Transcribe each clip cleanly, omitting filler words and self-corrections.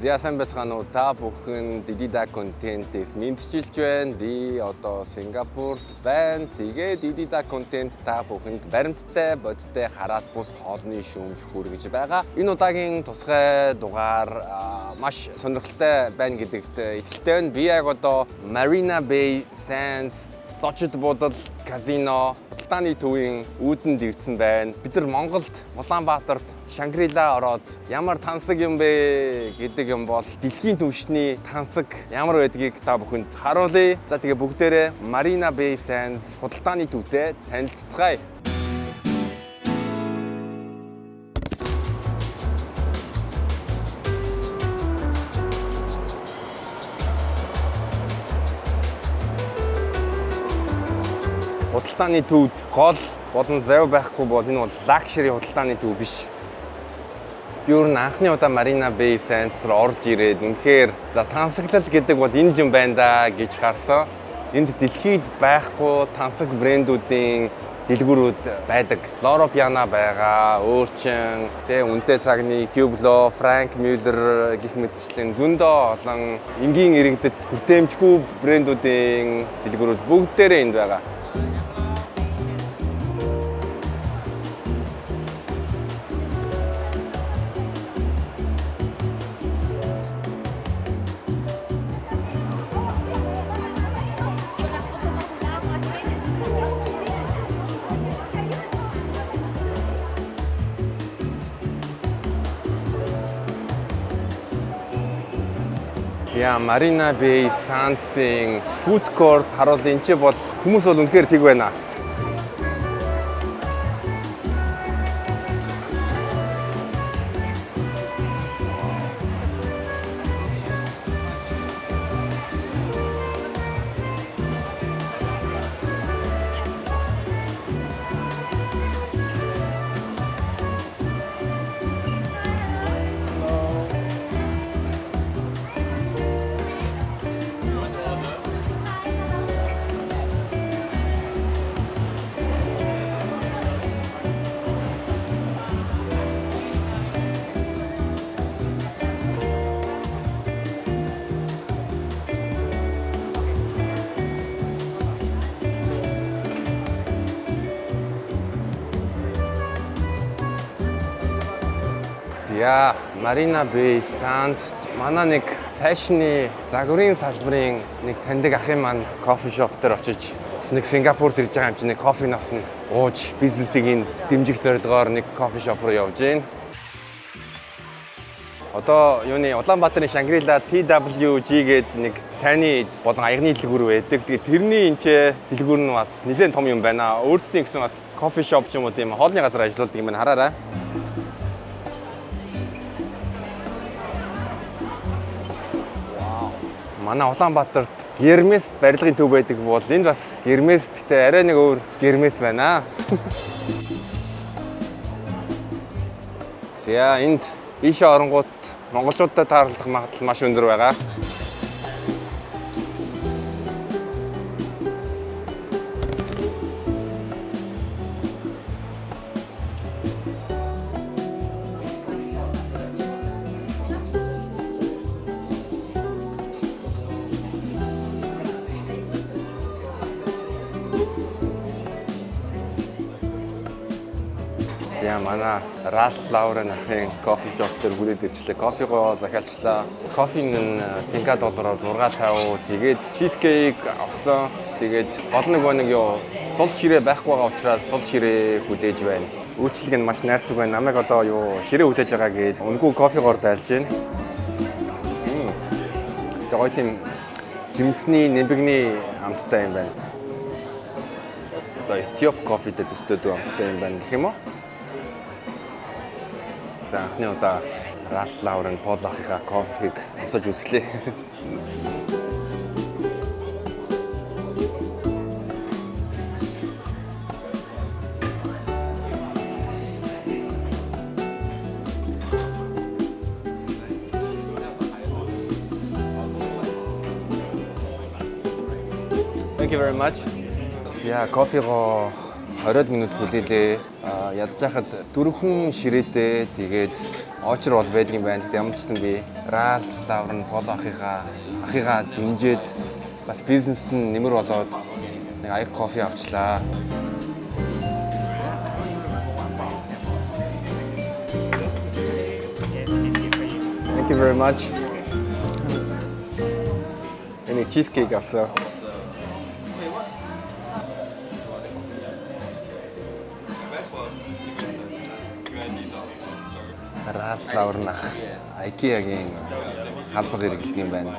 За, сайн байцгаана уу, та бүхэн Didida контентээс мэндчилж байна. Би одоо Сингапурт байна. Тэгээд Didida контент та бүхэнд баримттай, бодиттой хараат бус хоолны шүүмж хүргэж байгаа. Энэ удаагийн тусгай дугаар маш сонирхолтой байна гэдэгт итгэлтэй байна. Би яг одоо Marina Bay Sands зочид буудал, казино, худалдааны төвийн үүдэнд ирсэн байна. Бид нар Монголд, Улаанбаатарт Шангрила ороод ямар тансаг юм бэ гэдэг юм бол дэлхийн түвшний тансаг ямар байдгийг та бүхэнд харуулъя. За, тэгээ бүгдээрээ Marina Bay Sands худалдааны төвтэй танилцацгаая. Худалдааны төвд гол болон зав байхгүй бол энэ бол luxury худалдааны төв биш. Би өөр нь анхны удаа Marina Bay Sands руу орж ирээд үнэхээр за, тансаглал гэдэг бол энэ л юм байна да гэж харсан. Энд дэлхийд байхгүй тансаг брэндүүдийн дэлгүүрүүд байдаг. Loro Piana байгаа, өөрчин, тэ үнэтэй цагны Hublot, Franck Muller гэх мэтчлэн зөндөө олон энгийн иргэдэд хүртээмжгүй брэндүүдийн дэлгүүрүүд бүгдээрээ энд байгаа. За, Marina Bay Sands-ийн food court харуул. Энэ чи бол хүмүүс бол үнэхээр тэг байна. За, Marina Bay Sands манай нэг fashion ы загварын салбарын нэг таньдаг ахын маань coffee shop дээр очиж бас нэг Сингапурт ирж байгаа юм чинь нэг кофе нас нь ууж, бизнесийг нь дэмжих зорилгоор нэг coffee shop руу явж байна. Одоо юуны Улаанбаатарын Шангрила TWG гээд нэг цайны болон аягны дэлгүүр байдаг. Тэгээд тэрний энэ ч дэлгүүр нь бас нэлээд том юм байна. Өөрсдийн гэсэн бас coffee shop ч юм уу, тийм хоолны газар ажиллаулдаг юм байна. Хараарай. Манай Улаанбаатарт Гермес барилгын төв байдаг бол энд бас Гермес, гэхдээ арай нэг өөр Гермес байна. За, энд ийшээ оронгууд монголчуудтай тааралдах магадлал маш өндөр байгаа. За, манай Ralph Lauren ахын coffee shop дээр хүрээд ирчлээ. Кофегоо захиалчлаа. Кофе нь Синга доллараар 6.50. Тэгээд cheesecake авсан. Тэгээд гол нэг юу, сул ширээ байхгүй байгаа учраас сул ширээ хүлээж байна. Үйлчилгээ нь маш найрсаг байна. Намайг одоо юу, ширээ хүлээж байгаа гээд үнэгүй кофегоор дайлж байна. Тэгээд гоё тийм жимсний, нэмбэгний амттай юм байна. Одоо Этиоп кофетэй төстэй амттай юм байна гэх юм уу? За, анхны удаа Ralph Lauren Пол ахынхаа кофег амсаж үзлээ. Thank you very much. За, кофего 20 минут хүлээлээ. Ядаж хахад дөрвөн ширээтэй, тэгээд очер бол байдаг юм байна. Тэгтээ ямар ч гэсэн би Ralph Lauren Polo ахыгаа дэмжиж бас бизнест нь нэмэр болоод нэг аяг кофе авчлаа. Thank you very much. Энэ cheesecake авсан. Ralph Lauren ах IKEA-гийн халбаг хэрэглэдэг юм байна.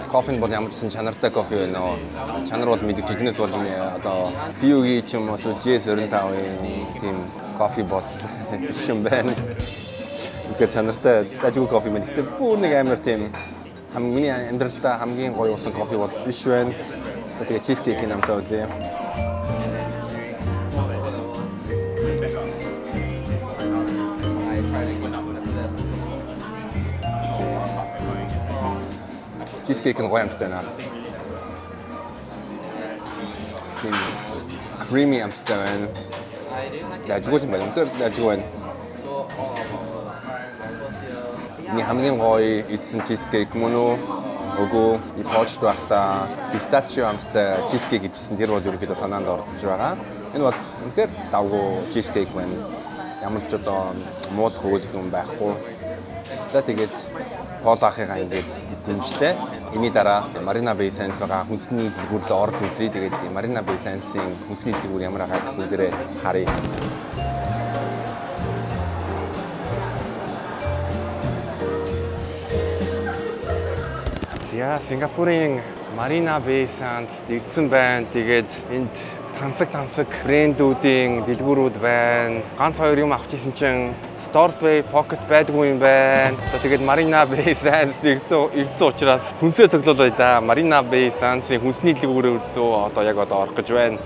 Кофе нь бол ямар ч гэсэн чанартай кофе байна уу? Чанар бол мэддэг, тэднээс бол одоо CU-гийн ч юм уу GS25-ын тийм кофе бол биш юм байна. Тэгэхээр чанартай гажгүй кофе байна. Гэтэ бүр нэг амар тийм миний амьдралдаа хамгийн гоё уусан кофе бол биш байна. Тэгээ cheesecake-ийг амсаа үзье. Cheesecake нь гоё амттай байна. Тийм creamy амттай байна. Дажгүй юм байна. Үнэхээр дажгүй байна. Миний хамгийн гоё идсэн cheesecake мөн үү? Үгүй, почт байхдаа pistachio амттай cheesecake идсэн, тэр бол ерөнхийдөө санаанд орж байгаа. Энэ бол үнэхээр давгүй cheesecake байна. Ямар ч одоо муудах өгөх юм байхгүй. За, тэгээд Polo ахыгаа ингээд дэмжлээ. Энэний дараа Marina Bay Sands байгаа хүнсний дэлгүүр рүү орж үзье. Тэгээд Marina Bay Sands-ийн хүнсний дэлгүүр ямар байгааг бүгдээрээ харъя. За, Сингапурын Marina Bay Sands ирсэн байна. Тэгээд энд тансаг тансаг брэндүүдийн дэлгүүрүүд байна. Ганц хоёр юм авч исэн чинь Store Pay Pocket байдгүй юм байна. За, тэгээд Marina Bay Sands ирсэн учраас хүнсээ цуглуулъя да. Marina Bay Sands-ийн хүнсний дэлгүүр рүү одоо яг одоо орох гэж байна.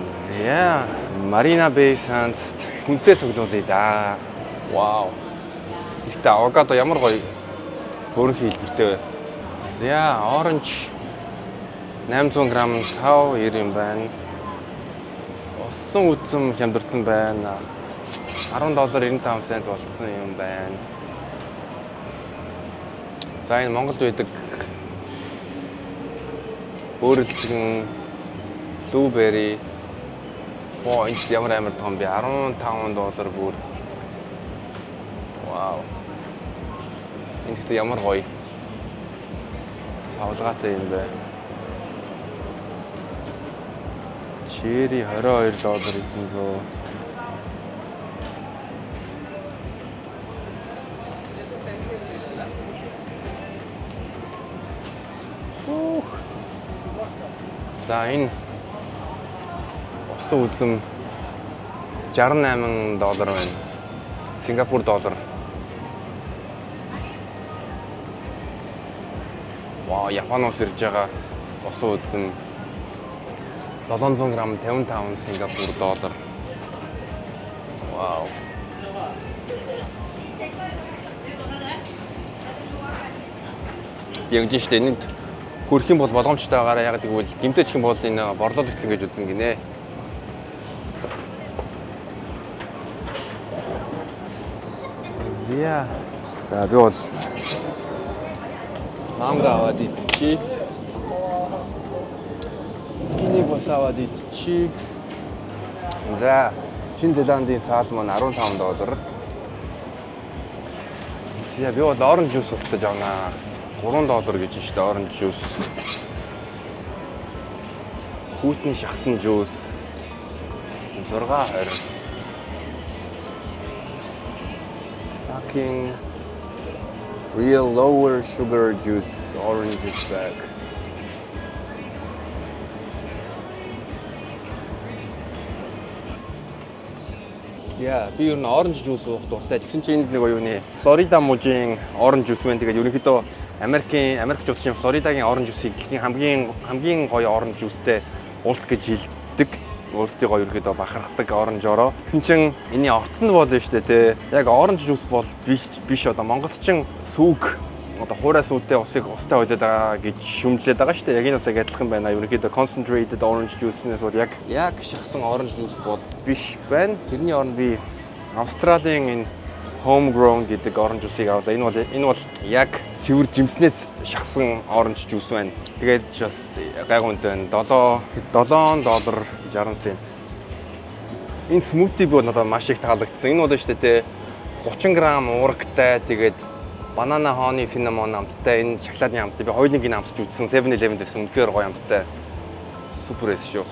За, Marina Bay Sands хүнсээ цуглуулъя да. Вау. Ихтэй авокадо ямар гоё бөөрөнхий хэлбэртэй вэ? За, orange 800 г 5.90 юм байна. Усан үзэм хямдарсан байна. 10 доллар 95 цент болсон юм байна. За, энэ Монголд байдаг бөөрөлцгөн blueberry. Оо, энэ ямар амар том бэ? 15 доллар бүр. Вау. Энэ гэхдээ ямар гоё савлгаатай юм бэ? Cherry 22 доллар 900. Ух. За, энэ усан үзэм 68 доллар байна. Сингапур доллар. Вау, Японоос ирж байгаа усан үзэм 700 г 55 Сингапур доллар. Вау. Яг жин штэ, энд хөрөх юм бол болгоомжтой байгаараа, яг тэгвэл гэмтээчих юм бол энэ борлуулагдсан гэж үзэн гинэ. За. За, би бол манго аваад идчихье. Энийг бас аваад идчихье. За, Шинэ Зеландын salmon 15 доллар. За, би бол orange juice худалдаж авнаа. 3 доллар гэж шүү дээ orange juice. Хүйтэн шахсан juice 6.20. Fucking real lower sugar juice, orange is back. Яа, би ер нь orange juice уух дуртай. Тэгсэн чинь энд нэг юуны Флорида мужийн orange juice байна. Тэгээд ерөнхийдөө Америкчууд чинь Флоридагийн orange juice-ийг дэлхийн хамгийн хамгийн гоё orange juice-тэй улс гэж хэлдэг. Өөрсдийгөө ерөөхдөө бахархдаг orange ороо. Тэгсэн чинь энэний орц нь бол шүү дээ, те. Яг orange juice бол биш биш, одоо монголчин сүүг одоо хуурай сүүтэй усыг устай хойлоод байгаа гэж шүмжлээд байгаа шүү дээ. Яг энэ бас яг адилхан байна. Ерөнхийдөө concentrated orange juice-нээс бол яг шахсан orange juice бол биш байна. Тэрний оронд би Австралийн энэ homegrown гэдэг orange juice-ыг авлаа. Энэ бол яг цэвэр жимснээс шахсан orange juice байна. Тэгээд бас гайгүй үнэтэй байна. 7 7 доллар 60 цент. Энэ смути бол надад маш их таалагдсан. Энэ бол шүү дээ, те, 30 грамм уурагтай, тэгээд банана, honey, cinnamon амттай, энэ шоколадны амттай. Би хоёуланг нь амсч үзсэн. 7-Eleven дэсэн, үнэхээр гоё амттай. Супер байсан шүү.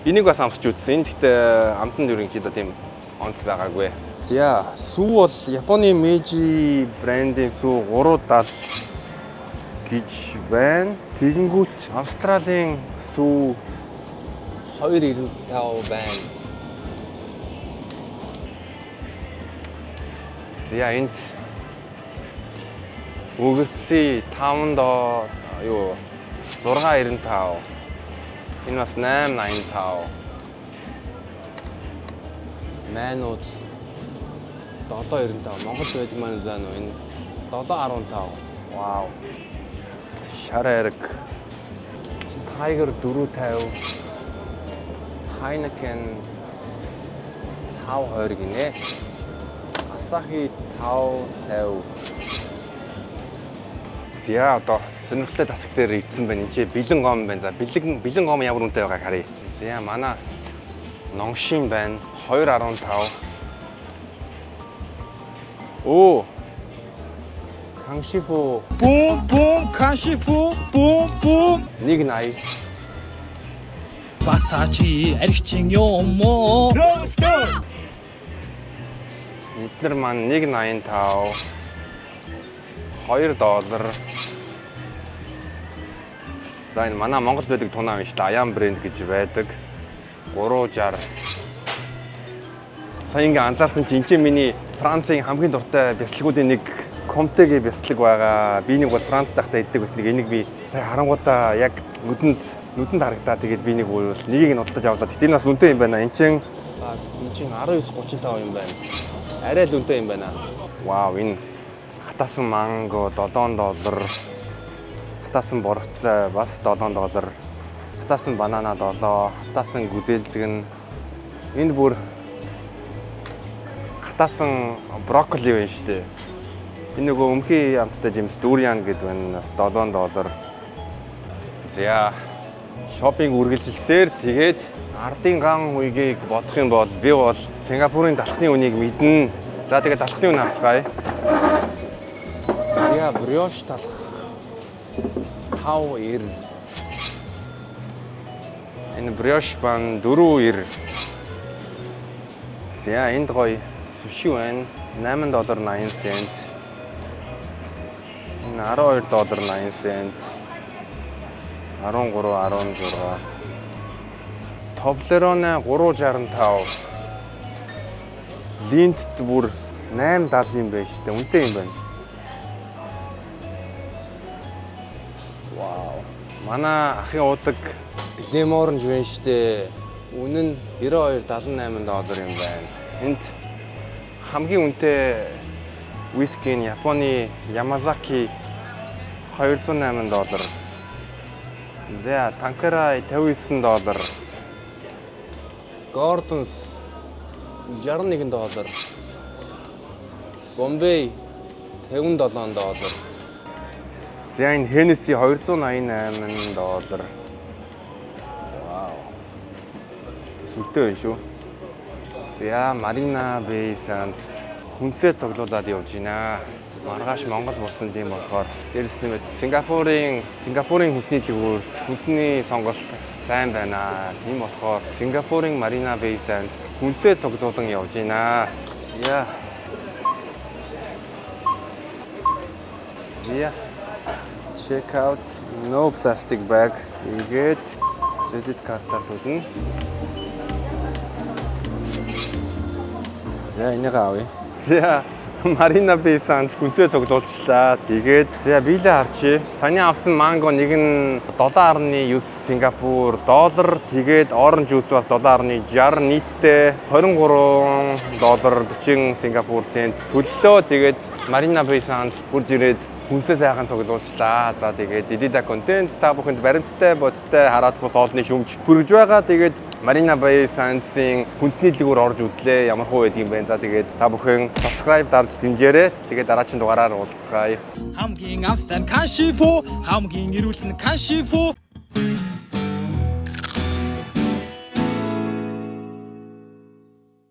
Энийг бас амсч үзсэн. Энэ гэхдээ амтанд ерөнхийдөө тийм онц байгаагүй. За, сүү бол Японы Meiji брендийн сүү 3.70 гэж байна. Тэгэнгүүт Австралийн сүү 2.95 байна. За, энд өгөрцөө 5 доо юу 6.95. Энэ бас 8.85. Манууд 7.95. Монголд байдаг маань байна уу? Энэ 7.15. Вау. Шар айраг. Tiger 4.50. Heineken 5.20 гинэ. Asahi 5.50. За, одоо сонирхолтой тасаг дээр ирсэн байна. Энд чи бэлэн гом байна. За, бэлэн гом ямар үнэтэй байгааг харъя. За, манай Nongshim байна. 2.15. Оо. Kangxifu. Бум бум кашифу бум бум. 1.80. Батачи архичин юм уу? Эднэр маань 1.85. 2 доллар. За, энэ манай Монголд байдаг тунаа юм шүү дээ. Аян брэнд гэж байдаг. 3.60. Сая ингээ анзаарсан чинь энэ миний Францын хамгийн дуртай бясалгуудын нэг Комтегийн бяцлаг байгаа. Би нэг бол Франц байхдаа иддэг бас нэг, энийг би сая харангуутаа яг нүдэнд харагдаа, тэгээд би нэг бол нэгийг нь худалдаж авлаа. Гэтэ энэ бас үнэтэй юм байна. Энэ чинь 19.35 юм байна. Арай л үнэтэй юм байна. Вау, энэ хатаасан манго 7 доллар. Хатаасан боргоцой бас 7 доллар. Хатаасан банана 7, хатаасан гүзээлзгэн. Энд бүр хатаасан брокколи байна шүү дээ. Энэ нөгөө өмхий амттай жимс durian гэдэг байна. Бас 7 доллар. За, shopping үргэлжилсээр, тэгээд ардын ган хуйгийг бодох юм бол би бол Сингапурын талхны үнийг мэднэ. За, тэгээд талхны үнэ авцгаая. За, brioche талх 5.90. Энэ brioche bun 4.90. За, энд гоё суши байна. 8 доллар 80 цент. Энэ 12 доллар 80 цент. 13 16. Toblerone 3.65. Lindt бүр 8.70 юм байна шүү дээ. Үнэтэй юм байна. Вау. Манай ахын уудаг Glenmorangie байна шүү дээ. Үнэ нь 92.78 доллар юм байна. Энд хамгийн үнэтэй виски нь Японы Yamazaki 208 доллар. За, Tanqueray 59 доллар. Gordon's 61 доллар. Bombay 57 доллар. За, энэ Hennessy 288 доллар. Вау. Сүртэй байна шүү. За, Marina Bay Sands хүнсээ цуглуулад явж байна. Маргааш Монгол буцсан, тийм болохоор дээрэс нэмээд Сингапурын хүнсний дэлгүүрт хүнсний сонголт сайн байна. Тийм болохоор Сингапурын Marina Bay Sands хүнсээ цуглуулан явж байна. За. За. Check out, no plastic bag. Тэгээд credit card-аар төлнө. За, энийг авъя. За. Marina Bay Sands хүнсээ цуглуулчлаа. Тэгээд за bill ээ харчи. Саяны авсан манго нэг нь 7.9 Сингапур доллар. Тэгээд orange juice бас 7.60, нийтдээ 23 доллар 40 Сингапур цент төллөө. Тэгээд Marina Bay Sands хүрж ирээд хүнсээ сайхан цуглуулчлаа. За, тэгээд Didida контент та бүхэнд баримттай, бодиттой хараат бус хоолны шүүмж хүргэж байгаа. Тэгээд Marina Bay Sands-ын хүнсний дэлгүүр орж үзлээ. Ямар хуу байдгийг бэ? За, тэгээд та бүхэн subscribe дарж дэмжээрэй. Тэгээд дараагийн дугаараар уулзцгаая. Хамгийн амттай нь Каншифу, хамгийн эрүүл нь Каншифу.